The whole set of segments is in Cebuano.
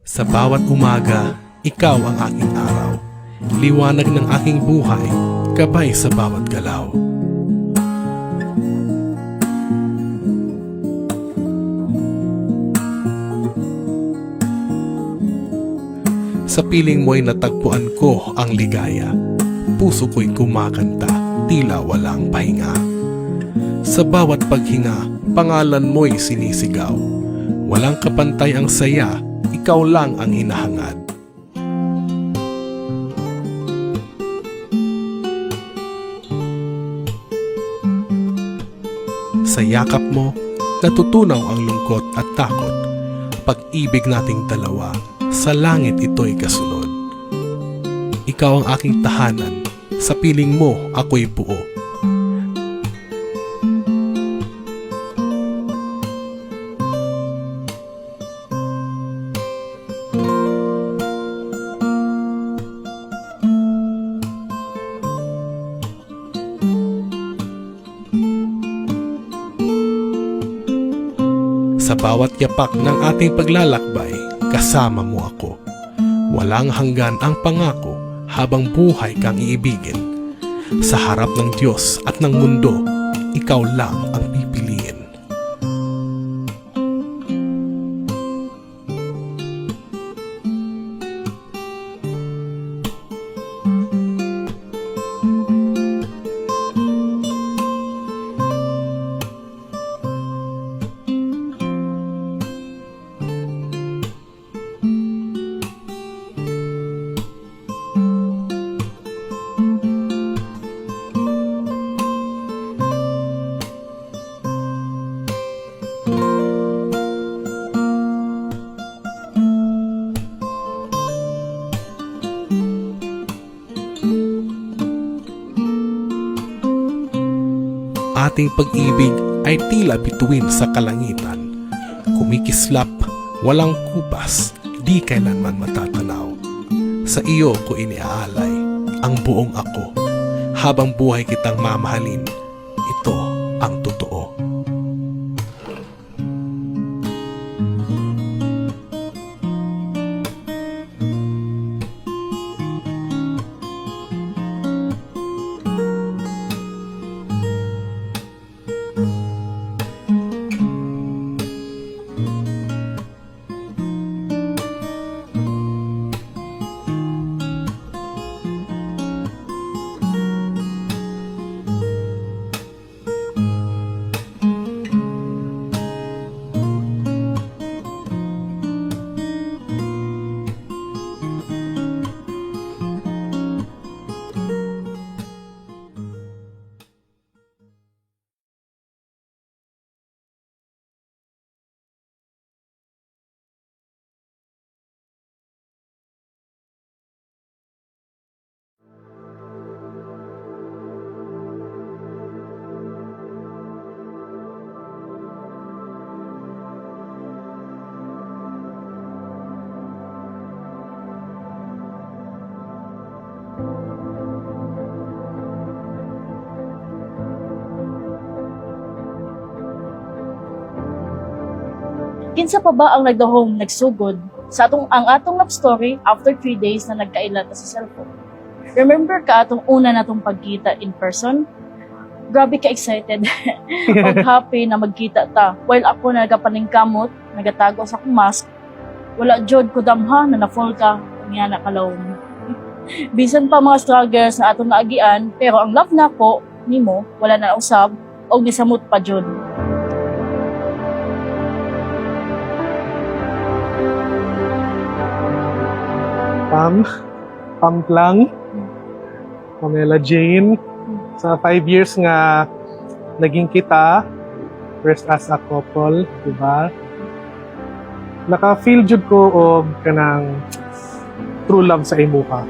Sa bawat umaga, ikaw ang aking araw. Liwanag ng aking buhay, gabay sa bawat galaw. Sa piling mo'y natagpuan ko ang ligaya. Puso ko'y kumakanta, tila walang pahinga. Sa bawat paghinga, pangalan mo'y sinisigaw. Walang kapantay ang saya, ikaw lang ang hinahangad. Sa yakap mo, natutunaw ang lungkot at takot. Pag-ibig nating dalawa, sa langit ito'y kasunod. Ikaw ang aking tahanan, sa piling mo ako'y buo. Sa bawat yapak ng ating paglalakbay, kasama mo ako. Walang hanggan ang pangako habang buhay kang iibigin. Sa harap ng Diyos at ng mundo, ikaw lang ang pipiliin. Ating pag-ibig ay tila bituin sa kalangitan. Kumikislap, walang kupas, di kailanman matatanaw. Sa iyo ko iniaalay ang buong ako. Habang buhay kitang mamahalin, ito ang totoo. Kinsa pa ba ang nagdahom nagsugod sa atong ang atong love story after 3 days na nagkaila ta sa cellphone? Remember ka atong una natong pagkita in person? Grabe ka excited og happy na magkita ta. While ako nagapaningkamot, nagatago sa akong mask, wala jud ko damha na na-fall ka niya na kalawom. Bisan pa mga struggles na atong naagian, pero ang love nako nimo wala na usab og nisamot pa jud. Pam, Pam Plang, Pamela Jane. Sa 5 years nga naging kita, first as a couple, di ba? Naka-feel jud ko og kanang true love sa imuha.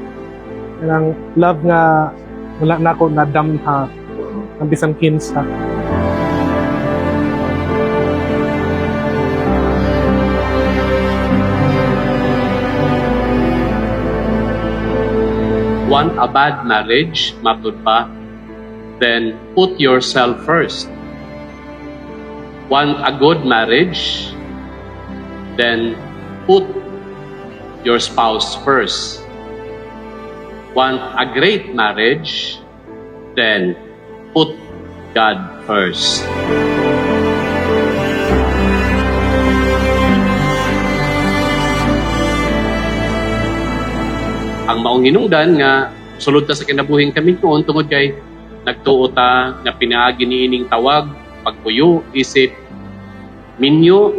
Kanang love nga wala na ako nadamha ang bisan kinsa. Want a bad marriage, matud pa, then put yourself first. Want a good marriage, then put your spouse first. Want a great marriage? Then put God first. Ang maong hinungdan nga sulod ta sa kinabuhing kaminyoon tungod kay nagtuo ta nga pinaagi niining tawag pagpuyo isip minyo,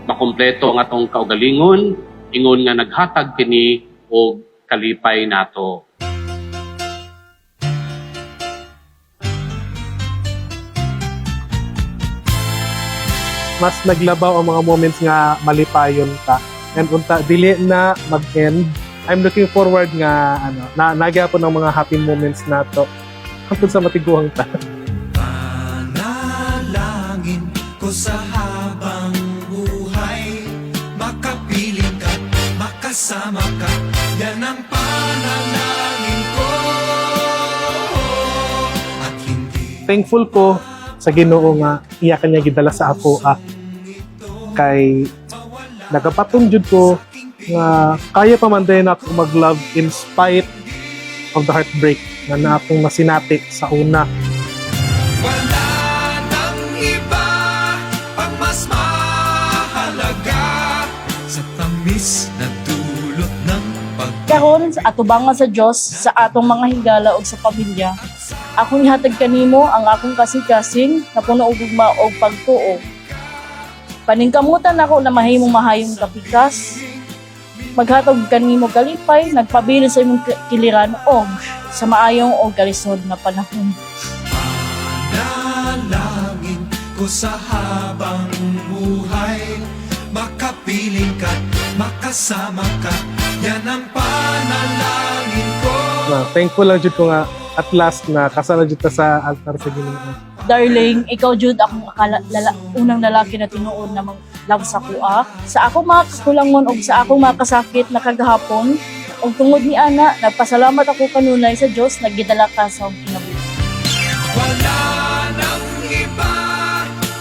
makumpleto ang atong kaugalingon ingon nga naghatag kini og kalipay nato. Mas naglabaw ang mga moments nga malipayon ta. And unta dili na mag-end. I'm looking forward nga ano, na nagyapon ng mga happy moments nato hangtod sa matiguang ta. Panalangin ko sa habang buhay, makapiling ka, makasama ka. Yan ang panalangin ko. At hindi Thankful ko sa Ginoo nga iya kanya gidala sa ako kay nagapatong jud ko nga kaya pa man din ako mag-love in spite of the heartbreak na na akong nasinati sa una. Wala nang iba pang mas mahalaga sa tamis na dulot ng pag Karon sa atubangan sa Dios, sa atong mga higala ug sa pamilya, akong ihatag kanimo ang akong kasing-kasing na puno og gugma og pagtuo. Paningkamutan nako na mahimong mahayong kapikas, maghatag kanimo kalipay, nagpabili sa imong kiliran og sa maayong og kalisod nga panahon. Panalangin ko sa habang buhay, makapiling ka, makasama ka. Yan ang panalangin ko. Na, thankful lang jud ko nga at last na kasal na jud ta sa altar sa Ginoo. Darling, ikaw jud akong akala, unang lalaki na tinuod na mang love sa kuha. Sa akong mga kakulangon og sa akong mga kasakit na kagahapon, og tungod ni ana, nagpasalamat ako kanunay sa Dios nagidala ka sa akong kinabuhi. Wala nang iba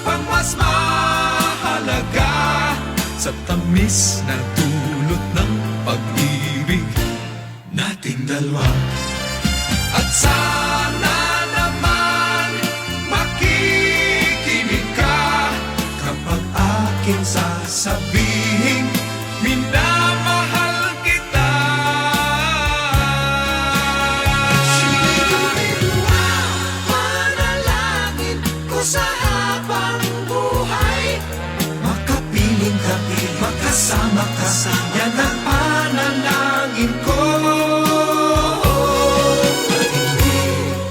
pang mas mahalaga sa tamis na dulot ng pag-ibig nating dalawa. At sana naman makikinig ka kapag aking sasabihin, minamahal kita. Panalangin ko sa habang buhay, makapiling ka, makasama ka. Yan ang panalangin ko. At hindi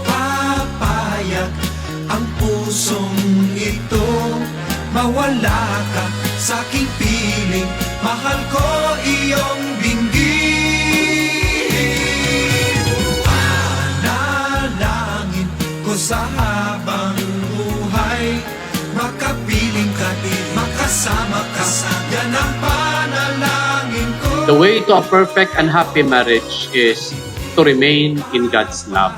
papayag ang pusong ito, mawala ka sa aking piling. Mahal ko iyong dinggin. Panalangin ko sa habang buhay, makapiling ka, makasama ka. Yan ang panalangin ko. The way to a perfect and happy marriage is to remain in God's love.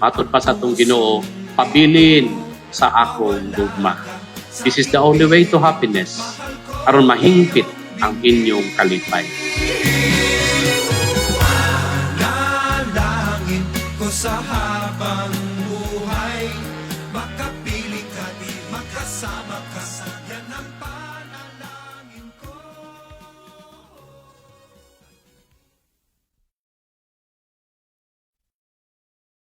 Matod pa sa atong Ginoo, pabilin sa akong gugma. This is the only way to happiness. Aron mahingpit ang inyong kalipay. Panalangin ko sa habang